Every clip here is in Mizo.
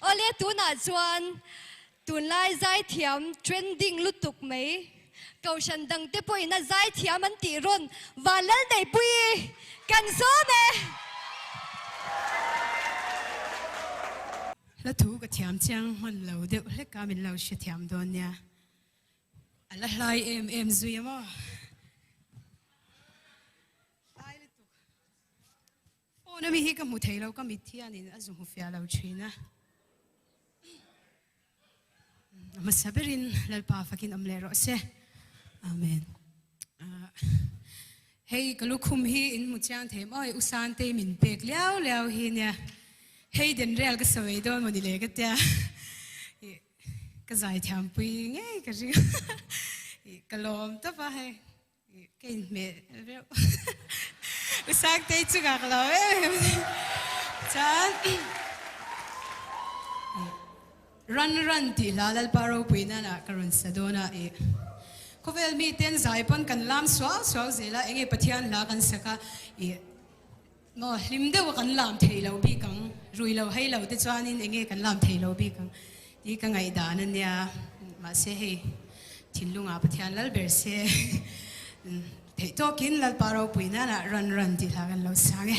Awle tunah chuan tunlai zaithiam trending lutuk mai Kohhran dangte pawhin a zaithiam an tih rawn Vanlalneihpuii kan sawm e. Hla thu ka thiam chiang hman lo deuh hlek a min lo hrethiam dawn nia. A la hlai em em zui a maw? Hlai lutuk. Phone ami hi ka hmu thei lo, ka mit hianin a zu hmu fiah lo thin a. A hmasa berin Lalpa fakin awm leh rawh se. Amen. Hei ka lukhum hi in hmu chiang thei maw? Hei Usantei min pek liau liau hi nia. Hei den rel ka sawi dawn maw ni le ka tia. Ka zaithiampui ngei ka ring a, ka lawm tawp a hei, ka inhmeh reuh. U Sangtei chungah ka lawm em em a ni. Chuan Run Run tih hla Lalpa ropui nana ka rawn sa dawn a, ih khawvel miten zai pawn kan lam suau suau zel a, enge Pathian hla kan sak a, ih Maw hlim deuh a kan lam thei lo bik ang, rui lo hei lo te chuanin enge kan lam thei lo bik ang tih ka ngaihdan a nia. Mahse hei thinlungah Pathian lal ber se theih tawkin Lalpa ropui nana run run tih hla kan lo sang e.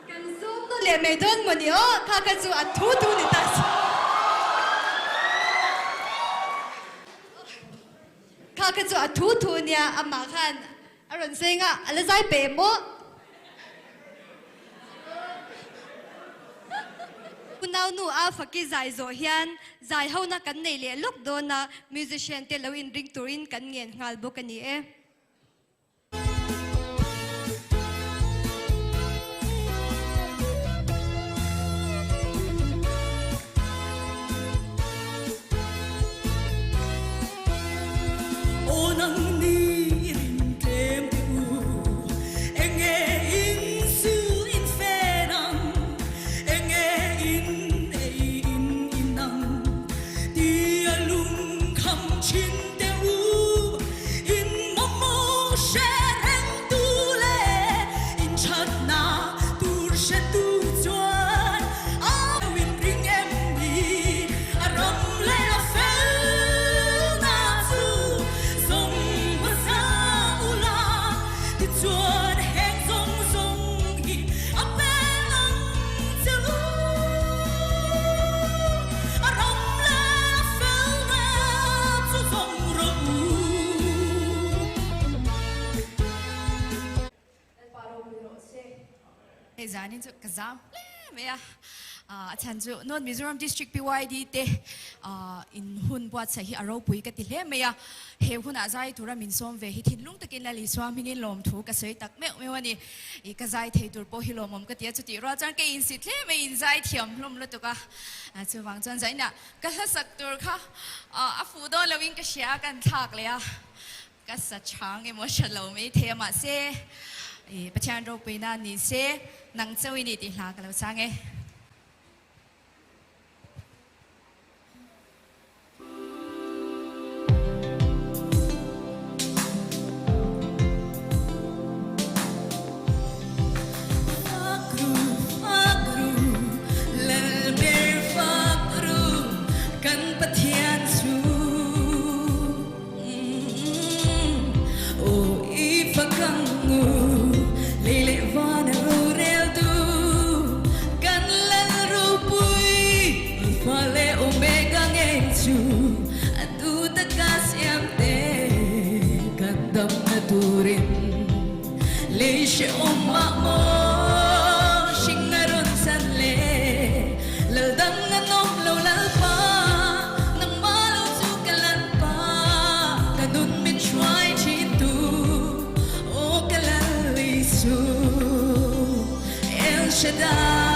Kan sum nawn leh mai dawn maw ni aw, kha kha chu a thu thu ni ta si. Kha kha chu a thu thu nia, amah khan a rawn sawi nga, a la zai pe maw? Unaunu a faki zai zawh hian zai hona kan nei leh lawk dawn a, musician te lo inring turin kan ngen nghal bawk a ni e. Hei zanin chu ka zam hle mai a, a chhan chu North Mizoram District PYD te in hun buatsaih hi a ropui ka ti hle mai a, he hunah zai tura min sawm ve hi thinlung takin Lal Isua hmingin lawmthu ka sawi tak meuh meuh a ni. I ka zai thei tur pawh hi lawmawm ka ti a, chutih rual chuan ka insit hle mai, in zai thiam hlawm lutuk a, chuvang chuan zainah ka hlasak tur kha a fuh dawn loin ka hria a, kan thlak leh a. Ka sa chhang emaw hre lo mai thei a mahse i Pathian ropuina ni se nang chauh i ni tih hla ka lo chang e. Fak ru, fak ru, Lalber fak ru, kan Pathian chu. Aw i fakang u, lei leh van a rorel tu, kan Lal ropui, Alpha leh Omega ngei chu a tu taka siam te kan damna turin lei hrehawm ah maw hring a rawn chan le Lal dang an awm lo Lalpa nangmah lo chu ka Lalpa ka nun min hruai thin tu aw ka Lal Isu El Shaddai.